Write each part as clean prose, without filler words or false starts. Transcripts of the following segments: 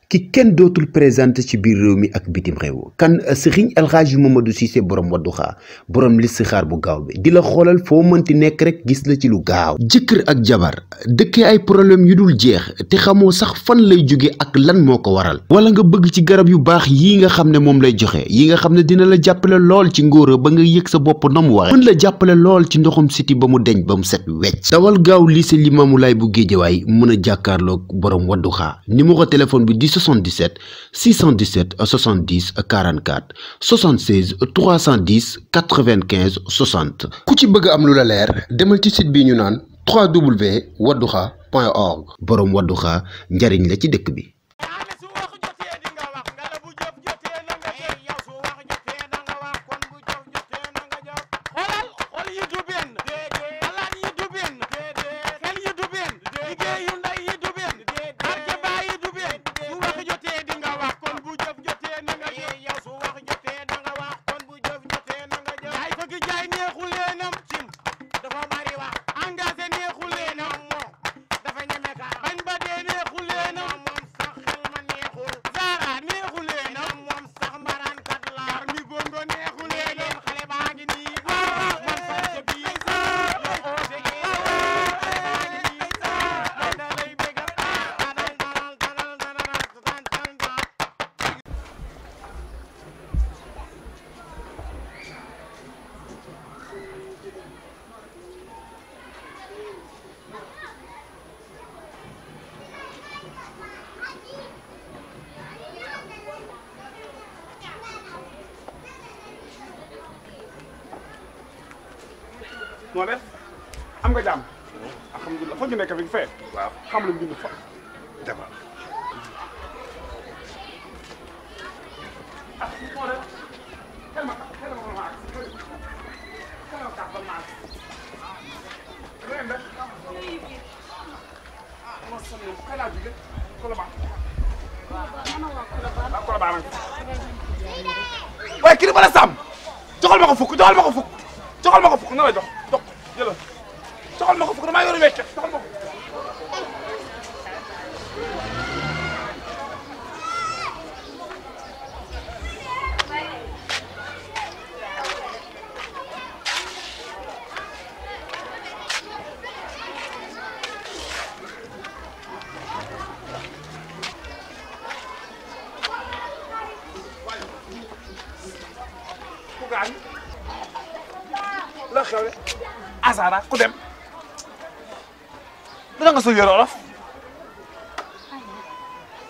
ki kenn dootul présenté ci biir réew mi ak bitim réew kan Serigne El Hadji Mamadou Cissé borom Wadduha borom listixaar bu gaaw bi di la xoolal foo mënti nekk rek gis la ci lu gaaw. jëkkër ak jabar dëkkee ay problème yu dul jeex te xamoo sax fan lay jóge ak lan moo ko waral. wala nga bëgg ci garab yu baax yii nga xam ne moom lay joxe yi nga xam ne dina la jàppale lool ci ngóora ba nga yëg sa bopp na mu waree. mën la jàppale lool ci ndoxum siti ba mu deñ ba mu set wecc. dawal gaaw lycée Limamoulaye bu Guédiawaye mën a jàkkaarloog borom Wadduha numéro téléphone bi di 77 617 70 44 76 310 95 60. ku ci bëgg am lu la leer demal ci site bi ñu naan www.wadduha.org. borom Wadduha njariñ la ci dëkk bi. moo def am nga jàmm alhamdulilah foog ñu nekk fi nga fay. waaw xam lu bind fa defar. ah moo def xel ma maag ren de ma sonn xel laa jóge Colobane. waaw Colobane waaye kii bala sàmm joxal ma ko fukk joxal ma ko fukk joxal ma ko fukk na la jox jëlal joxal ma ko fukk damaa yor wecce joxal ma ko. ku gaañ la xew Azara ku dem dina nga so yore olof.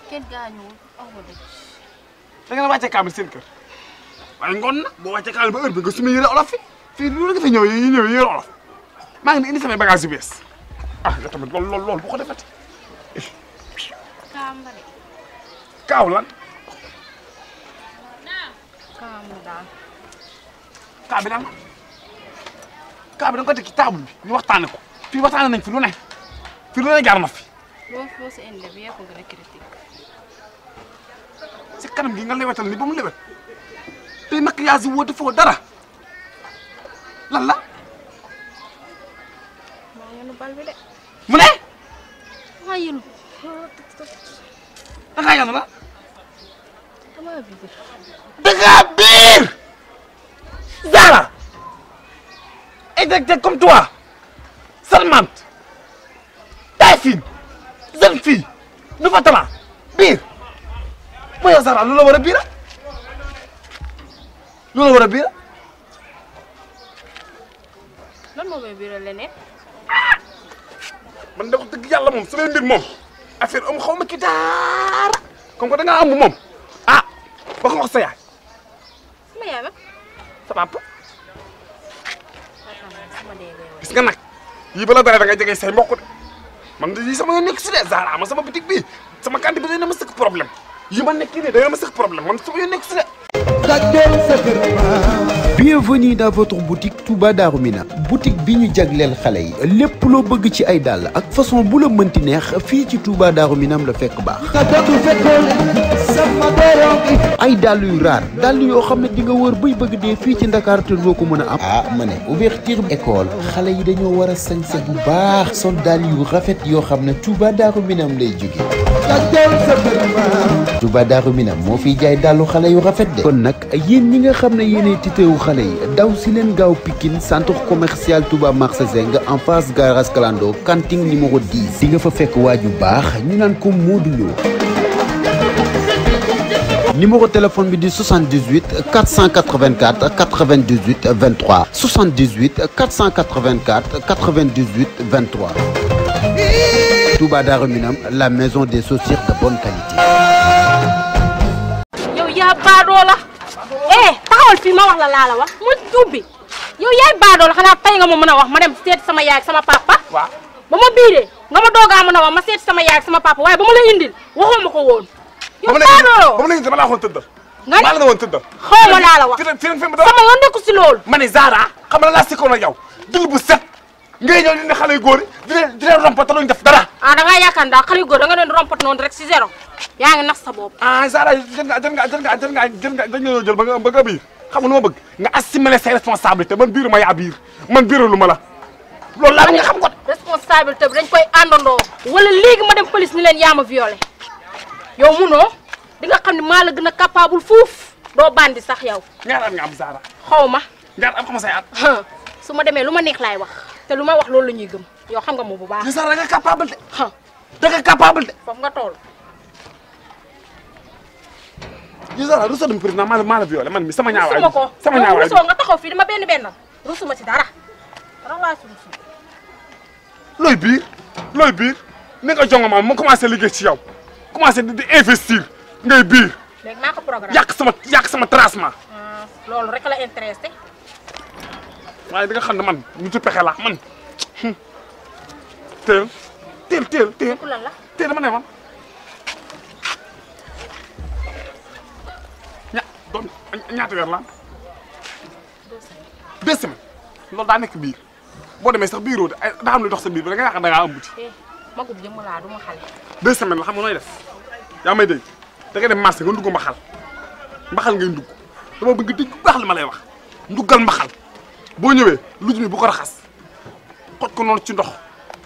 kenn gaañuwul aw ma dëkk. da ngeen a wàcce kaamil seen kër waaye ngoon na boo wàcce kaamil ba heure bi nga sumi yore olof fi fii lu nga fi ñëw yore olof maa ngi indi samay bagage yu bees ah nga tamit loolu bu ko defati. Kaamba de. Kaaw lan. Kaamba daal. kaa bi daal kaa bi da nga ko teg ci table bi ñu waxtaane ko fii waxtaane nañ fi lu ne jaar na fi. boo si indi bi yaa ko gën a critique. si kanam gi nga lewetal ni ba mu lewet tey maquillage yi woote foo dara lan la. maa yenu bal bi de. mu ne. maa yenu. da ngaa yanu la. damaa biir. da ngaa biir. Zara. exactement comme toi. charmante. taille fine. jeune fille. nouveau talent. biir. mooy yow Zara lu la war a biira. lu la war a biira. lan moo koy biiral leneen. man de wax dëgg yàlla moom samay mbir moom affaire am xaw ma ci dara comme que da ngaa am moom ah ba ko wax sa yaay. sama yaay ba. sa papa. sama dee gis nga nag yii ba la dara da nga jege say mbokk de man de yii sama yoon nekk si de Zara ma sama boutique bi sama kanti bi dana ma sëkk problème yii ma nekk nii dana ma sëkk problème man sama yoon nekk si de. Bienvenue dans votre boutique Touba Darou Minam boutique bi ñu jagleel xale yi lépp loo bëgg ci ay dàll ak façon bu la mënti neex fii ci Touba Darou Minam la fekk baax. ay dàll yu raar dàll yoo xam ne di nga wër buy bëgg dee fii ci Ndakaar te doo ko mën a am. ah ma ne ouverture école xale yi dañoo war a sañse bu baax sol dàll yu rafet yoo xam ne Touba Darou Minam lay jóge. Touba Darou Minam moo fiy jaay dàllu xale yu rafet de. kon nag yéen ñi nga xam ne yéenay titeewu xale yi daw si leen gaaw Pikine centre commercial Touba marché Zeng en face garage Kalando cantine numéro 10 di nga fa fekk waaju baax ñu naan ko Modou Lo. numéro téléphone bi di 78 484 98 23 78 484 98 23. Touba Darou Minam, la maison des chaussures de bonne qualité. yow yaa baadoo la taxawal fii ma wax la laa la wax mu jubbi yow yaay baadoo la xanaa tey nga ma mën a wax ma dem seet sama yaay ak sama papa. waaw ba ma biiree nga ma doogaa mën a wax ma seet sama yaay ak sama papa waaye ba ma la indil waxoo ma ko woon. yow baadoo ba ma la indil dama laa waxoon tëddal. nga maa la woon tëddal. xaw ma laa la wax sama nga nekku si loolu. ma ne Zara xam nga laa sikkoon ak yow dil bu set ngay ñëw di ne xale yu góor yi di leen rompat te duñ def dara. da ngaa yaakaar daal xale yu góor da nga leen rompat noonu rek si zéro yaa ngi nax sa bopp. Zara jël nga dañ la jël ba nga biir xam nga lu ma bëgg nga assimiler say responsabilité man biiru ma yaa biir man biiralu ma la loolu laa nga xam ko. responsabilité bi dañ koy àndandoo wala léegi ma dem police ni leen yaa ma violé yow munoo di nga xam ne maa la gën a capable fuuf doo bandi sax yow. ñaar at nga am Zara. xaw ma. ñaar am xam say at. su ma demee lu ma neex laay wax te lu ma wax loolu la ñuy gëm yow xam nga moom bu baax. Zara da nga capable de. da nga capable de. foofu nga toll. Zara rusoo dem président maa la violé man mi sama ñaawaay. rusuma ko sama ñaawaay rusoo nga taxaw fii dama benn rusuma ci dara laa si rusu. looy biir ni nga jongo ma commencé liggéey ci yow commencé di investir ngay biir. léegi naa ko programme yàq sama tracement. loolu rek la intéressé. waaye di nga xam ne man ñu ci pexe la man teel. lan la teel dama ne man ñaata weer la 2 semaines loolu daa nekk biir boo demee sax biiroo daa am lu dox sa biir bi da nga yaakaar da ngaa ëmb ci. magum jëmm laa du ma xale. 2 semaines la xam nga nooy def yaa may dégg da ngay dem marché nga ndugg mbaxal ngay ndugg dama bëgg dégg bu baax li ma lay wax nduggal mbaxal boo ñëwee luj mi bu ko raxas xoj ko noonu ci ndox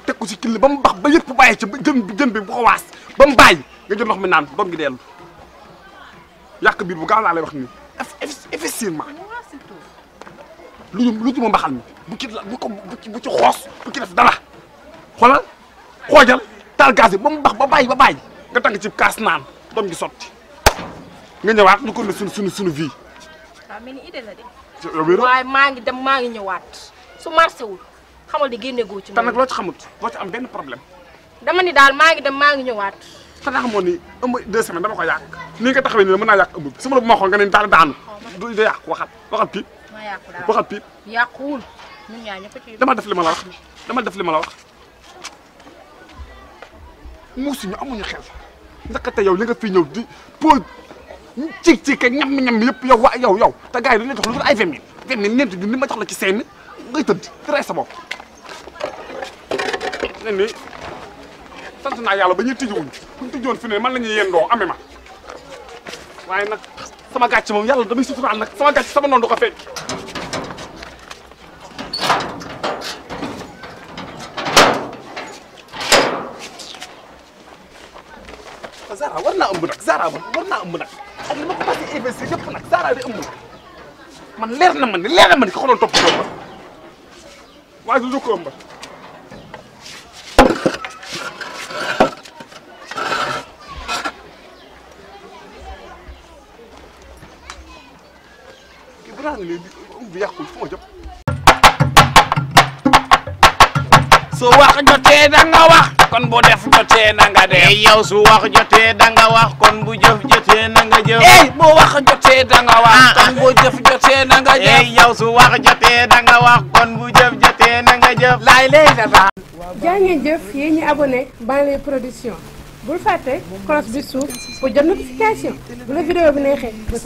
teg ko ci killi ba mu bax ba yëpp bàyyi ci jën bi bu ko waas ba mu bàyyi nga jël ndox mi naan doom gi dellu yàq biir bu gaaw laa lay wax nii effectivement lu ma mbaxal mi bu ci xoos bu ci def dara xoolal xoojal taal gaz yi ba mu bax ba bàyyi nga tàng ci kaas naan doom gi sotti nga ñëwaat lu ko ne suñu vie. waaw mel ni idée la de. yow waaye maa ngi dem maa ngi ñëwaat su marché wul xamal di génne goo ci. te nag loo ci xamut loo ci am benn problème. dama ni daal maa ngi dem maa ngi ñëwaat. xanaa xamoon ni ëmb 2 semaines dama ko yàq nii nga taxawee nii mën naa yàq ëmb bi su ma la bu ma xool nga ne daanu du yàq waxal piip. ma yàqu daal waxal piip. yàquwul ñun ñaa ñëpp ci. dama def li ma la wax muusi ñu amuñu xel ndakate yow li nga fi ñëw di po ci ak ñam yëpp yow te gars yi dañu jox lu dul ay 20 000 ñeenti junni ma jox la ci 5 000 ngay tëdd di rey sa bopp. ne ni sant naa yàlla ba ñuy tijjiwuñ bu ñu tijjiwoon fi ne man la ñuy yendoo ame ma waaye nag sama gàcce moom yàlla damay suturaal nag sama gàcce sama noonu du ko fekk. Zara war naa ëmb nag Zara ak li ma ko passé investir yëpp nag Zara di ëmb man leer na ma ni ko xooloon topp ko waaye du ko ëmb. kii bu naan léegi ëmb bi yàqul fu ma jëm. su wax jotee da nga wax kon bu def jotee na nga def. yow su wax jotee da nga wax kon bu jëf jotee na nga jëf. bu wax jotee da nga wax kon bu jëf jotee na nga jëf. yow su wax jotee da nga wax kon bu jëf jotee na nga jëf. laay lay dara. jaa ngeen jëf yéen ñi abonné Banlieue Production bul fàtte cloche bi suuf pour jot notification bu la vidéo bi neexee ba